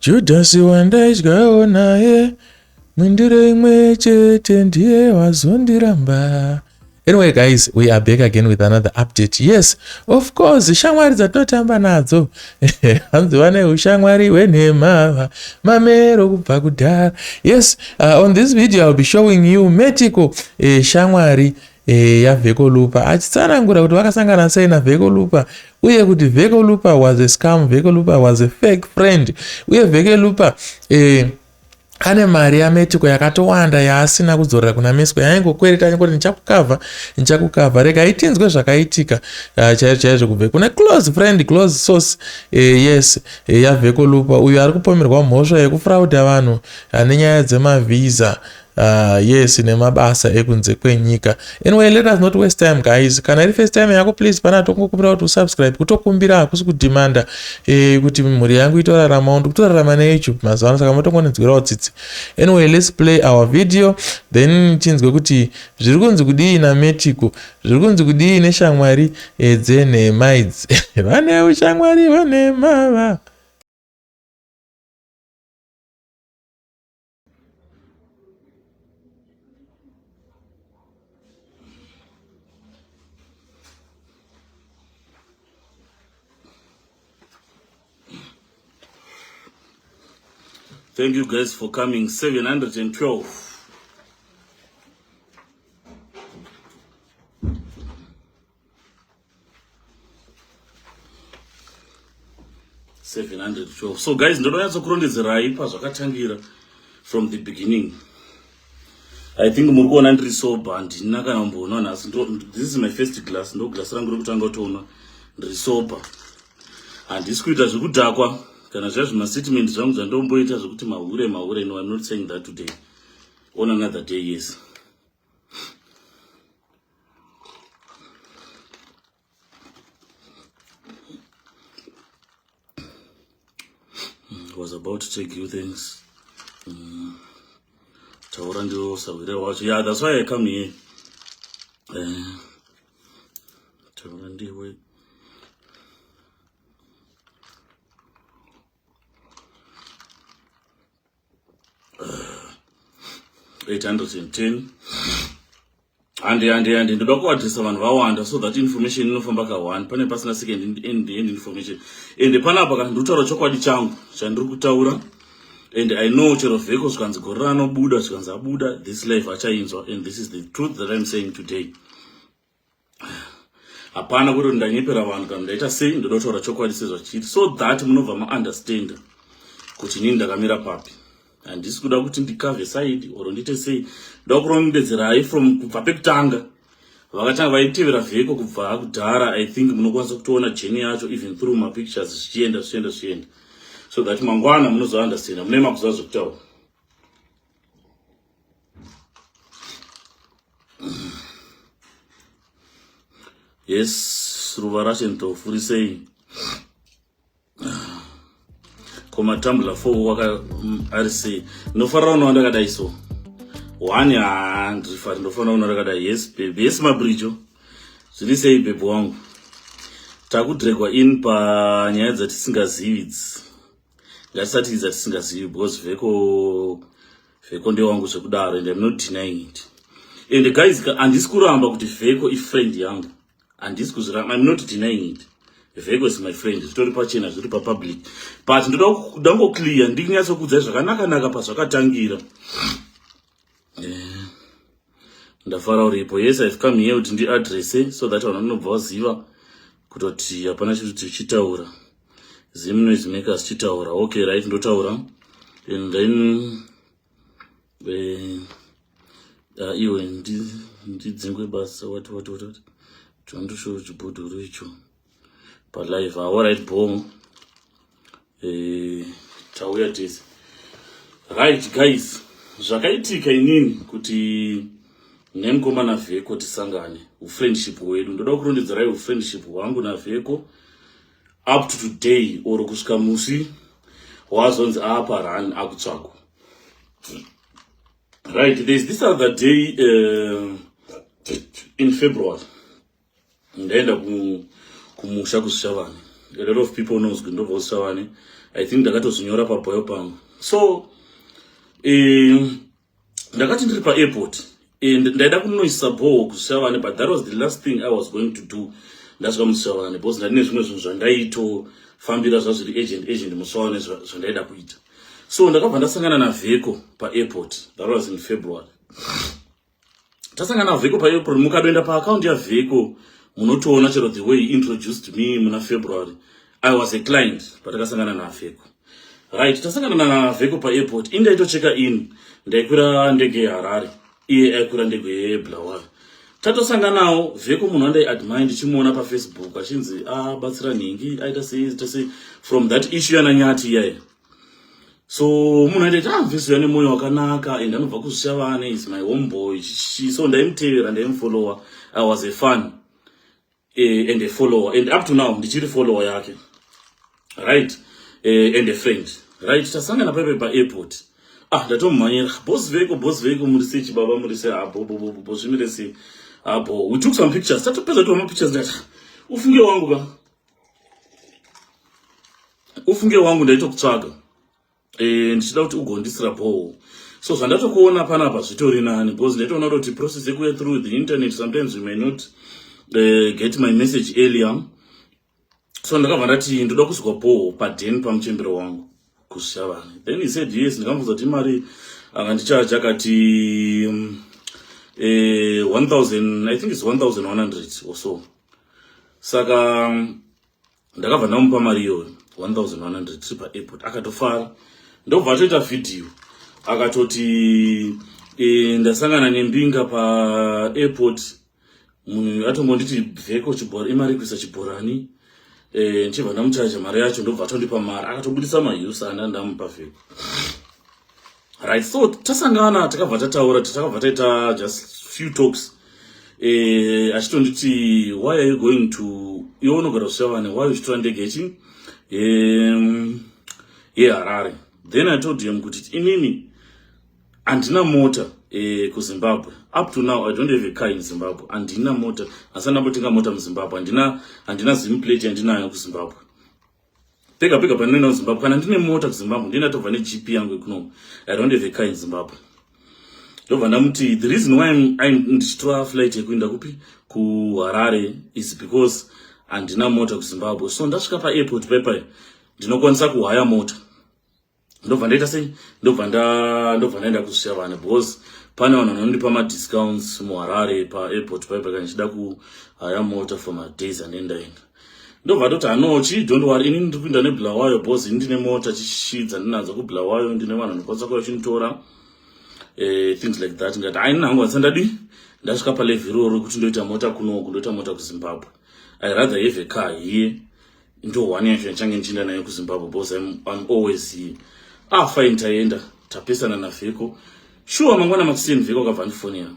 Judhasi wandaidyawo naye mundiro imwe chete ndiye wazondiramba. Anyway guys, we are back again with another update. Yes, of course, shamwari dzatinotamba nadzo hanzi vane ushamwari hwenhema mamero kubva kudhara. Yes, on this video I'll be showing you Metiko, shamwari yaVheko Lupa, achitsanangura kuti vakasangana sei naVheko Lupa, uye kuti Vheko Lupa was a scam, Vheko Lupa was a fake friend, uye Vheko Lupa ane mari yaMetiko yakatowanda yaasina kudzorera kuna Mesco, yaingokwereta achingoti ndichakukavha, ndichakukavha. Regai tinzwe zvakaitika chaizvo chaizvo kubve kune close friend, close source, yes, yaVheko Lupa, uyo ari kupomerwa mhosva yekufrauda vanhu nenyaya dzemavhisa, yes, nemabasa ekunze kwenyika. Anyway, let us not waste time, guys. Kana iri first time yako, please, pana tongokumbira kuti usubscribe. Kutokumbira, hakusi kudhimanda, kuti mhuri yangu itoraramawo. Ndikutorarama neYouTube mazuva ano, saka motongonenzwirawo tsitsi. Anyway, let's play our video, then tinzwe kuti zviri kunzi kudii naMetiko, zviri kunzi kudii neshamwari dzenhema idzi. Vane ushamwari hwenhema. Thank you guys for coming. 712. 712. So guys, ndinonyatsokurondedzerai pazvakatangira from the beginning. I think muri kuona ndiri sober, handina kana kumboonwa nhasi. This is my first glass, ndo glass rangu rekutanga kutoona ndiri sober. Handisi kuita zvekudhakwa kana zviya zvimastatement zvangu zvandomboita zvekuti mahure mahure. No, I'm not saying that today, on another day. Yes. Was about to take you things. Taura ndiwo sawire wacho. Yeah, that's why I come here. Taura ndiwe. 810. Handi, handi, handi. Ndoda kuadresa vanhu vawanda so that information inofamba ka1 pane pasina second end end information. And panapa kana ndikutaura chokwadi changu chandiri kutaura, and I know chero Vheko zvikanzi gore ranobuda, zvikanzi abuda this life, achainzwa. And this is the truth that I'm saying today. Hapana kuti ndanyepera vanhu kana ndaita sei. Ndoda kutaura chokwadi sezvachiri so that munobva maunderstanda kuti inini ndakamira papi. Handisi kuda kuti ndikavhe side or ndiite sei. Ndoda kurondedzerai from kubva pekutanga. Vakatanga vaitevera Vheko kubva kudhara, I think munokwanisa kutoona journey yacho even through mapictures, zvichienda, zvichienda, zvichienda, so that mangwana munozounderstanda, mune makuziva zvekutaura. Yes, ruva racho ndofuri sei komatambula four waka ari sei? Ndinofanira kunowa ndakadai so one. Haa, ndirifari, ndofanira kunowa ndakadai. Yes baby, yes mabrijo, zviri sei baby wangu? Takudregwa in panyaya dzatisingazivi idzi. Ngatisati dzatisingazivi, because Vheko, Vheko ndewangu zvekudaro, and I'm not denying it. And guys, handisi kuramba kuti Vheko ifriend yangu, handisi kuzviramba. I'm not denying it. Vheko is my friend, zvitori pachena, zviri papublic, but ndoda kuda ngoclear, ndinyatsokuudzai zvakanaka-naka pazvakatangira. Ndafara uripo. Yes, I've come here kuti ndiadrese so that vanhu vanobva vaziva kutoti hapana chinhu tichitaura. Zim Noise Makers chitaura. Okay, right, ndotaura. And then iwe ndidzingwe basa. What, what, what, what? Chondosho chibhodhoro icho palive. Alright, bo tauya tese. Right guys, zvakaitika inini kuti nemukomana Vheko tisangane, ufriendship hwedu, ndoda kurondedzerai ufriendship hwangu naVheko up to today or kusvika musi wazonzi apa run akutsvagwa. Right, there's this other day in February, ndaenda kumusha kuZvishavane. A lot of people knows kuti ndobva kuZvishavane. I think ndakatozvinyora pabio pangu. So ndakati ndiri paairport, ndaida kunoisa borehole kuZvishavane, but that was the last thing I was going to do ndasvika muZvishavane, because ndandine zvimwe zvinhu zvandaitofambira zvazviri urgent urgent muZvishavane zvandaida kuita. So ndakabva ndasangana naVheko paairport. That was in February. Tasangana naVheko paairport. Mukadoenda paaccount yaVheko, munotoona chero the way he introduced me muna February. I was a client patakasangana naVheko, right? Tasangana naVheko paairport, indaitocheka in, ndaikwira ndege yeHarare, iye aikwira ndege yeBulawayo. Tatosanganawo. Vheko munhu andaiadmire, ndichimuona paFacebook achinzi abatsira nhingi, aita sei, ita sei, from that issue yananyati iyaya. So munhu aitaiti, "Ah, mvesi yane mwoyo wakanaka and anobva kuZvishavane, is my homeboy." So ndaimutevera, ndaimufollowa. I was a fan and a follower, and up to now ndichiri follower yake, right? And a friend, right? Tasangana paipe paairport. Ah, ndatomumhanyira, "Boss Veko, Boss Veko, muri sei chibaba? Muri sei?" "Abo bo, zvimire sei?" "Abo." We took some pictures. Tatopedza kutora mapictures, ndati, "Ufunge wangu ka, ufunge wangu, ndaitokutsvaga ndichida kuti ugondisira borehole. So zvandatokuona panapa zvitori nani, because ndaitoona kuti process yekuya through the internet, sometimes you may not get my message earlier." So ndakabva ndati ndoda kuzwa borehole padheni pamuchembero wangu kuZvishavane. Then he said yes. Ndikamubvunza kuti imari, akandichaja, akati 1000, I think it's 1100 or so. Saka ndakabva ndamupa mari iyoyo, 1100, tiri paairport. Akatofara, ndobva atoita vhidhiyo, akatoti, "Ndasangana nembinga paairport, munhu atongonditi Vheko chibhora, imari kuisa chibhorani, ndichibva ndamuchaja mari yacho, ndobva atondipa mari." Akatobudisa mahusa anda ndamupa Vheko, right? So tasangana, takabva tataura, takabva taita just few talks, achitonditi, "Why are you going to, iwe unogara kuZvishavane, why uchitora ndege yechi yeHarare?" Then I told him kuti inini handina mota kuZimbabwe. Up to now I don't have a car in Zimbabwe. Handina mota, asi andambotenga mota muZimbabwe. Handina Zim plate yandinayo kuZimbabwe. Pega pega pandinoenda kuZimbabwe, kana ndine mota kuZimbabwe, ndinatobva neGP yangu ikuno. I don't have a car in Zimbabwe. Ndobva ndamuti the reason why I'm ndichitora flight yekuenda kupi, kuHarare, is because handina mota kuZimbabwe. So ndasvika paairport paipai, ndinokwanisa kuhaya mota, ndobva ndaita sei, ndobva ndaenda kuZvishavane, because pane vanhu vanondipa madiscounts muHarare paairport paipai kana ndichida kuhaya mota for madays anendaenda. Ndobva toti, "Hanochi, don't worry, inini ndiri kuenda neBulawayo, because ini ndine mota chichidza ndinadzo kuBulawayo, ndine vanhu vanokwanisa kuva vachinitora," things like that. Ngati haini hangu, handisa ndadi ndasvika palevel iroro kuti ndoita mota kunoku, ndoita mota kuZimbabwe. I rather have a car here, ndo one yacho yandichange ndichienda nayo kuZimbabwe, because I'm always here. Ah, fine. Taenda, tapesana naVheko. Sure, mangwana makuseni Vheko akabva andifonera,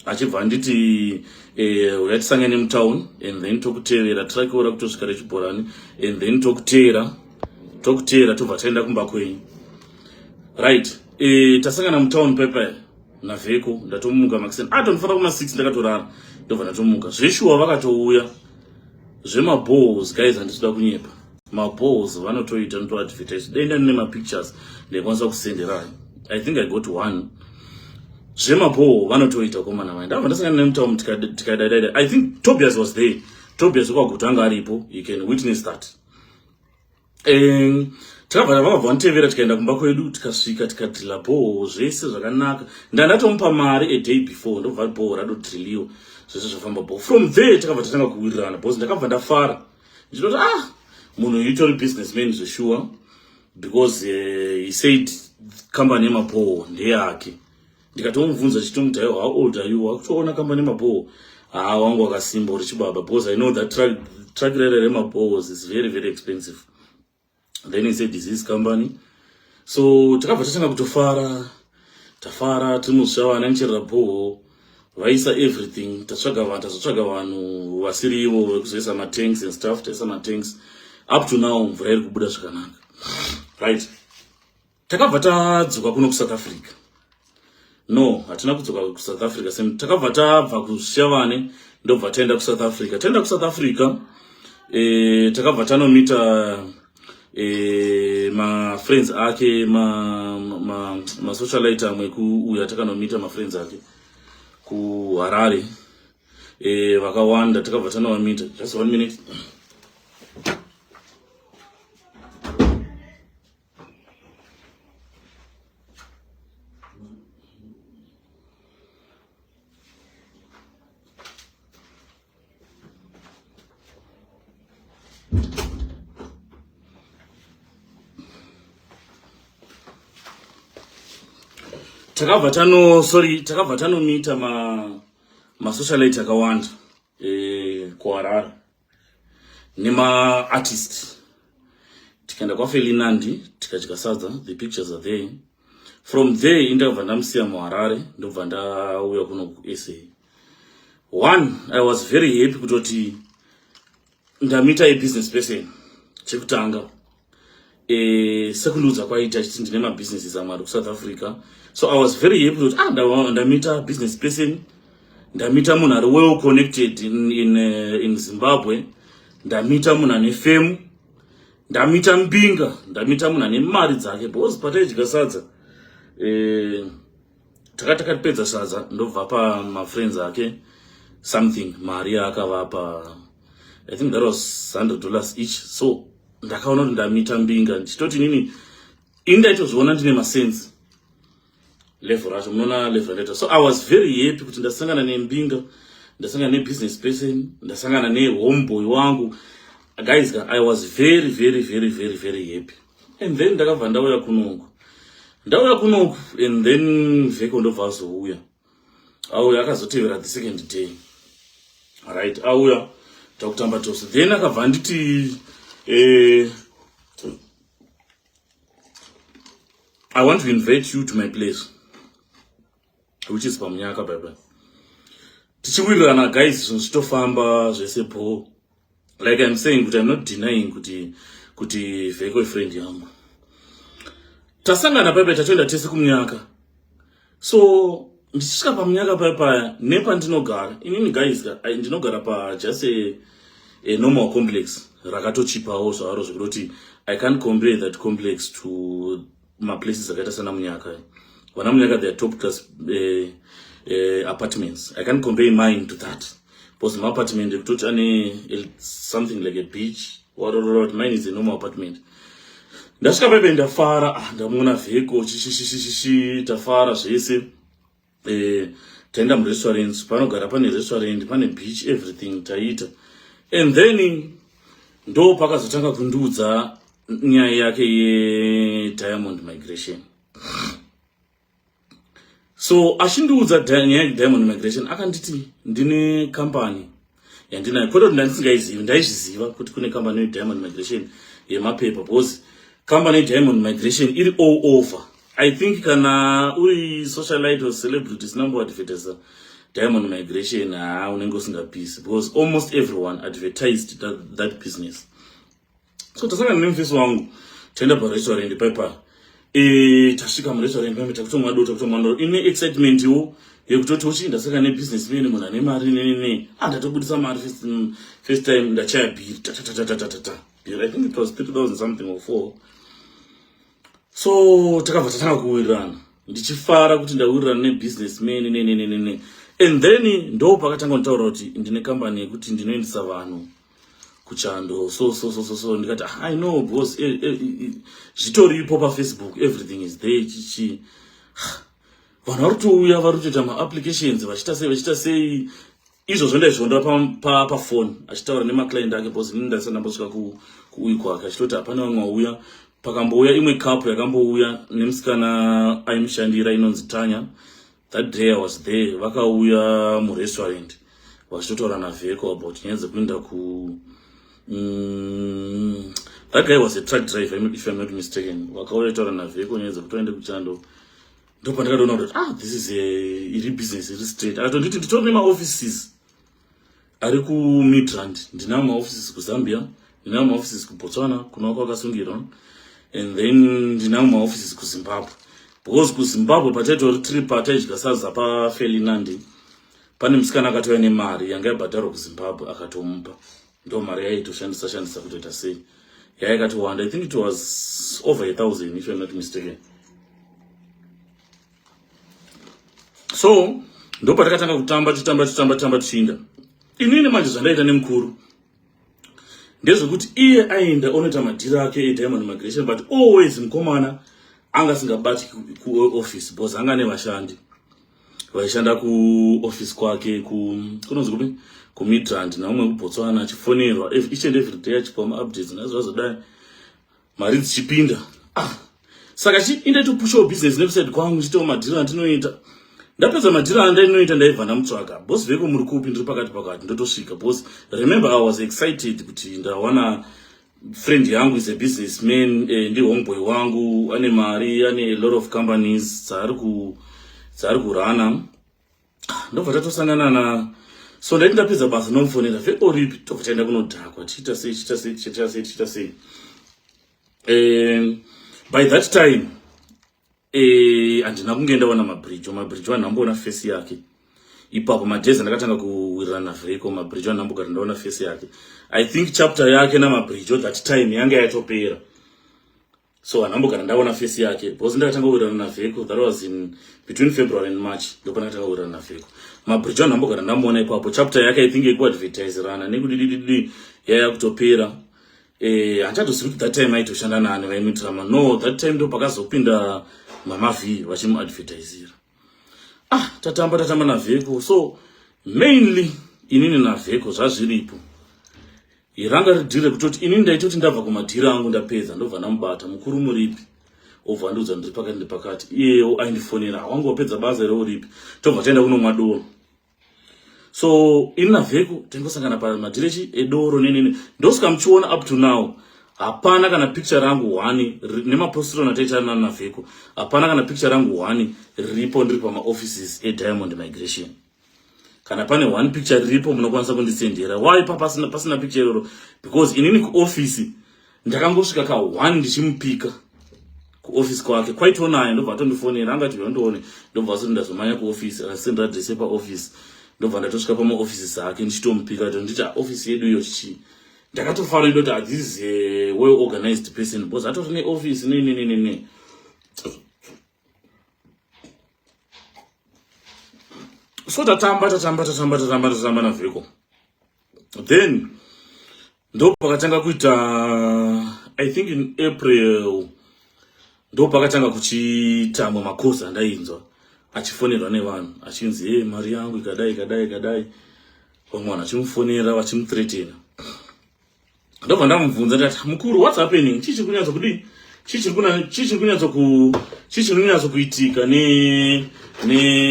achibva anditi, "Uya tisangane mutown and then tokutevera, tirakiora kutosvika rechibhorani and then tokuteera, tobva taenda kumba kwenyu." Right? Tasangana mutown pepa naVheko. Ndatomuka makuseni, atondifanira kuma 6, ndakatorara, ndobva ndatomuka. Zveshuwa vakatouya zvemaboreholes. Guys, handisida kunyepa, maboreholes vanotoita, notoadvertise. Denda ndine mapictures, ndaikwanisa kusenderai. I think I got one. Zvemaborehole vanotoita komana mai. Ndabva ndasangana nemutamu, tikadaidaida. I think Tobias was there. Tobias wekwaGutu anga aripo, you can witness that. Takabva, vakabva vanotevera, tikaenda kumba kwedu. Tikasvika, tikadrilla borehole, zvese zvakanaka. Ndandatomupa mari a day before, ndobva borehole radodriliwa, zvese zvafamba borehole. From there takabva tatanga kuwirirana, because ndakabva ndafara ndinoti, "Ah, munhu itori businessman zvesure," because he said kambani yemaborehole ndeyake. Ndikatomubvunza, chitomuti, "How old are you wakutoona kambani yemaborehole?" "Ha, wangu wakasimba, uri chibaba, because I know that truck rere remaboreholes is very very expensive." Then he said this company. So takabva tatanga kutofara, tafara tiri muZvishavane, nicherera borehole, vaisa everything. Tatsvaga vanhu, tazotsvaga vanhu vasirivo vekuzoisa matanks and stuff. Taisa matanks, up to now mvura iri kubuda zvakanaka, right? Takabva tadzoka kuno kuSouth Africa. No, hatina kudzoka kuSouth Africa same. Takabva tabva kuZvishavane, ndobva taenda kuSouth Africa. Taenda kuSouth Africa, takabva tanomita E, mafriends ake masocialite ma, ma amwe kuuya takanomita mafriends ake kuharare e, vakawanda takabva tanovamita. Just one minute. Takabva tano, sorry, takabva tanomita ma masocialite akawanda e, kuharare nemaartist. Tikaenda kwaFelinandi, tikadya sadza. The pictures are there. From there indakabva ndamusiya muHarare, ndobva ndauya kuno kuSA. One, I was very happy kutoti ndamita abusiness person chekutanga. E, sekundiudza kwaita chiti ndine mabusinesses amwe ari kuSouth Africa, so I was very happy kuti ah, ndamita business person, ndamita munhu ari well connected in Zimbabwe, ndamita munhu ane fame, ndamita mbinga, ndamita munhu ane mari dzake. Because pataidya sadza, eh, takati takatipedza sadza, ndobva pamafriends ake something, mari yaakavapa, I think that was $100 each. So ndakaona kuti ndamita mbinga, ndichitoti inini ini ndaitozviona ndine masensi level racho, munoona level racho. So I was very happy kuti ndasangana nembinga, ndasangana nebusiness person, ndasangana nehomeboy wangu. Guys, I was very very very very very happy. And then ndakabva ndauya kunoku, ndauya kunoku, and then Vheko ndobva azouya. Auya akazotevera the second day, right? Auya, takutamba tose. Then akabva anditi, eh, "I want to invite you to my place," which is paMunyaka. Bye tichiwirirana guys, zvinhu zvichitofamba zvese po. Like I'm saying kuti I'm not denying kuti Vheko ifriend yangu. Tasangana paipai, tatoenda tese kuMunyaka. So ndichisvika paMunyaka paipaya, nepandinogara inini guys, ndinogara pajust a normal complex rakatochipawo zvaro, zvekutoti I can't compare that complex to maplaces akaita sana Munyaka. Vana Munyaka, they are top class apartments. I can't compare mine to that because maapartment ekutoti ane something like a beach warorora. Mine is a normal apartment. Ndasvika paipe, ndafara. Ah, ndamuona Vheko, chishishishishi, tafara zvese. Taenda murestaurant, panogara pane restaurant, pane beach, everything taita. And then ndo pakazotanga kundiudza nyaya yake yeDiamond Migration. So achindiudza nyaya yeDiamond Migration, akanditi ndine company yandinayo. Kwete kuti ndandisingaizivi, ndaizviziva kuti kune company yeDiamond Migration yemapepa, because company yeDiamond Migration iri all over. I think kana uri socialite or celebrity sinamboadvertisa Diamond Migration, haa, unenge usingapisi, because almost everyone advertised that business. So tasangana nemufesi wangu, taenda parestaurant paipa. E, tasvika murestaurant paipa, takutomwa dota, takutomwa dota. Ine excitement wo yekutoti uchi ndasangana nebusinessman, munhu ane mari, nenene. Ah, ndatobudisa mari first time, ndachaya bhiri, tatatatatata bhiri. I think it was 3000 something or 4. So takabva tatanga kuwirirana, ndichifara kuti ndawirirana nebusinessman, nenenenene. And then ndo pakatanga kunditaura kuti ndine kambani yekuti ndinoendesa vanhu kuchando, so so so so so. Ndikati, "Ah, I know, because zvitoripo paFacebook, everything is there." Chichi vanhu vari kutouya, vari kutoita maapplications, vachiita sei, vachiita sei. Izvozvo ndaizvionera pafoni achitaura nemaclient ake, because inini ndasati ndambosvika kuuyi kwake, achitoti hapana vamwe vauya. Pakambouya imwe couple yakambouya nemusikana aimushandira inonzi Tanya. That day I was there, vakauya murestaurant vachitotaura naVheko about nyaya dzekuenda ku that guy was a truck driver, if I'm not mistaken. Vakauya taura naVheko nyaya dzekuti vaende kuchando. Ndopandakatoona kuti, ah, this is a iri business iri straight. Akatonditi nditori nemaoffices ari kuMidrand, ndinawo maoffices kuZambia, ndinawo maoffices kuBotswana kuna kwakasungirwa, and then ndinawo maoffices kuZimbabwe. Because kuZimbabwe pataitori tiri pataidya sadza paFelinandi, pane musikana akatouya nemari yanga yabhadharwa kuZimbabwe, akatomupa, ndo mari yaitoshandisa shandisa kutoita sei. Yayakatowanda, I think it was over 1000 if I'm not mistaken. So ndopatakatanga kutamba, tichitamba, tichitamba, tamba, tichiinda. Inini manje zvandaita nemukuru ndezvekuti iye aienda onoita madhiri ake eDiamond Migration, but always mukomana anga asingabati kuoffice because anga ane vashandi vaishanda kuoffice kwake kunonzi kupi, kuMidrand, naumwe kuBotswana, achifonerwa each and every day achipiwa maupdates nazvazodai, mari dzichipinda. Ah, saka chi indaitopushawo business nekuside kwangu, ndichitawo madhiri andinoita. Ndapedza madhiri andainoita, ndaibva ndamutsvaga, "Boss Veko, muri kupi?" "Ndiri pakati pakati." Ndotosvika. Boss, remember I was excited kuti ndawana friend yangu is a businessman, ndi homeboy wangu, ane mari, ane a lot of companies dzaari kurana. Ndobva tatosangana na, so ndaiti ndapedza basa nomufonera, "Veko, ripi?" Tobva taenda kunodhakwa, tichiita sei, tichiita sei, tichiita sei, tichiita sei. By that time handina kunge ndaona Mabridge. Mabridge andamboona face yake ipapo madays andakatanga kuwirirana naVheko. Mabridge andambogara ndaona face yake, I think chapter yake naMabridge that time yanga yatopera, so handambogara ndaona face yake because ndakatanga kuwirirana naVheko, that was in between February and March, ndopandakatanga kuwirirana naVheko. Mabridge andambogara ndamuona ipapo, chapter yake, I think, yekuadvertiserana nekudidididi yaya kutopera. Handichatozivi kuti that time aitoshanda nani vaimuitirama. No, that time ndo pakazopinda Mama V vachimuadvertisira. Ah, tatamba, tatamba naVheko. So mainly inini naVheko zvazviripo, ranga ridhiri rekutoti inini ndaitoti ndabva kumadhiri angu, ndapedza, ndobva ndamubata, "Mukuru, muripi?" Obva andiudza, "Ndiri pakati nepakati." Iyewo aindifonera, "Wangu wapedza basa here? Uripi?" Tobva taenda kunomwa doro. So ini naVheko taingosangana pamadhiri edoro nenene. Ndosvika muchiona up to now hapana kana picture rangu one nemapostero nataitana naVheko, hapana kana picture rangu one riripo ndiri pamaoffices eDiamond Migration. Kana pane one picture riripo, munokwanisa kundisendera. Why pa pasina picture iroro? Because inini kuofisi ndakangosvika ka one ndichimupika kuofisi kwake, kwaitonaye. Ndobva atondifonera, angati yondione, ndobva asoti ndazomanya kuofisi, akasendera adresi yepaofisi, ndobva ndatosvika pamaoffices ake ndichitomupika, to nditi ofisi yedu iyo chichii. Ndakatofara, ndoti, "Ah, this is a well organized person," because atori neofisi ne. So tatamba, tatamba, tatamba, tatamba, tatamba naVheko. Then ndo pakatanga kuita, I think in April, ndo pakatanga kuchiita amwe makosi andainzwa achifonerwa nevanhu achinzi, "E, mari yangu ikadai, ikadai, ikadai." Vamwe vanhu vachimufonera vachimuthreatena. Ndobva ndamubvunza, ndati, "Mukuru, what's happening? Chii chiri kunyatso kudii? Chii chiri kunyatso kuitika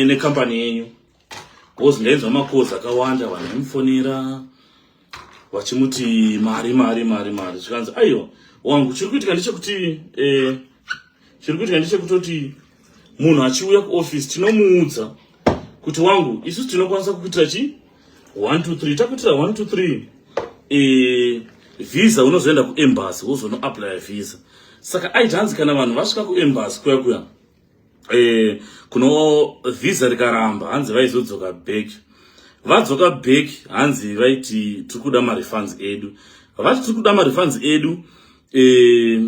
nekampani yenyu?" Because ndainzwa makozi akawanda, vanhu vaimufonera vachimuti mari, mari, mari, mari. Zvikanzi, "Aiwa wangu, chiri kuitika ndechekuti chiri kuitika ndechekutoti munhu achiuya kuofisi tinomuudza kuti, wangu, isusu tinokwanisa kukuitira chi 1 2 3, takuitira 1 2 3, visa unozoenda kuembassy wozonoapply visa." Saka aiti hanzi kana vanhu vasvika kuembassy kuya kuya, kuno visa rikaramba, hanzi vaizodzoka back. Vadzoka back, hanzi vaiti, "Tiri kuda marefunds edu." Vati, "Tiri kuda marefunds edu,"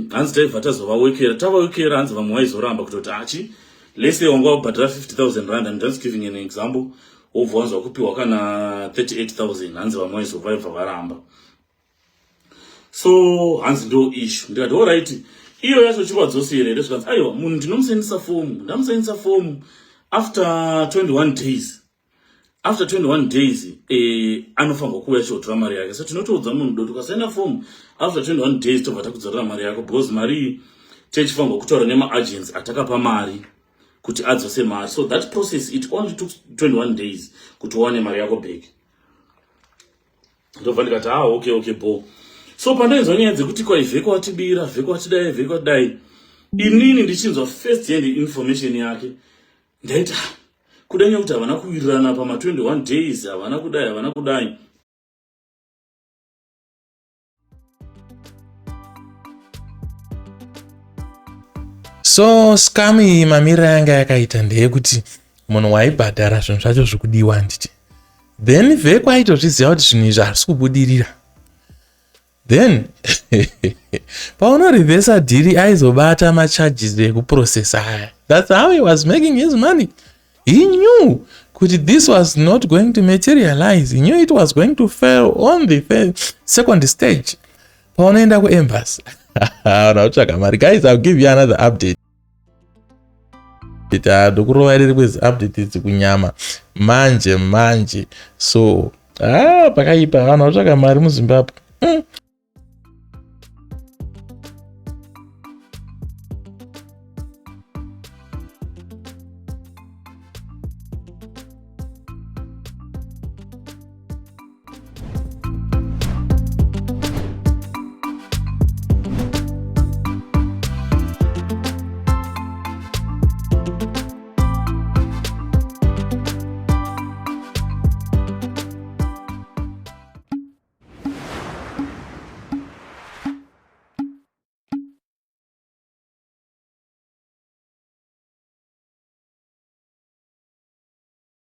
hanzi taibva tazovawekera, tavawekera. Hanzi vamwe vaizoramba kutoti achi lese wanga wabhadhara 50,000 rand, I'm just giving an example, wobva wanzwa kupiwa kana 38,000. Hanzi vamwe vaizobva varamba. So hanzi ndo issue. Ndikati, "Alright, iyo yacho chivadzosera here?" Zvikanzi, "Aiwa, munhu ndinomusendesa fomu, ndamusendesa fomu after 21 days. After 21 days anofanirwa kuuya achizotora mari yake." So tinotoudza munhu doti ukasaina fomu after 21 days, tobva takudzorera mari yako, because mari iyi tichifanirwa kutaura nemaagents atakapa mari kuti adzose mari. So that process, it only took 21 days kuti uwane mari yako back. Ndobva ndikati, "Ah, okay, bo." So pandainzwa nyaya dzekuti kwai Vheko atibira, Vheko atidai, Vheko atidai, inini ndichinzwa first hand information yake, ndaiti, "Ah, kudai nekuti havana kuwirirana pama21 days, havana kudai, havana kudai." So scam iyi mamiriro yanga yakaita ndeyekuti munhu waibhadhara zvinhu zvacho zvikudiwa, handiti? Then Vheko aitozviziva kuti zvinhu izvi hazvisi kubudirira. Then paunorevhesa deal, aizobata macharges ekuprocessa aya. That's how he was making his money. He knew kuti this was not going to materialize. He knew it was going to fail on the second stage paunoenda kuembassy una kutsvaga mari. Guys, I'll give you another update. Ndokurova riri kwezi update idzi kunyama manje manje. So, ah, pakaipa, vanhu vatsvaga mari muZimbabwe.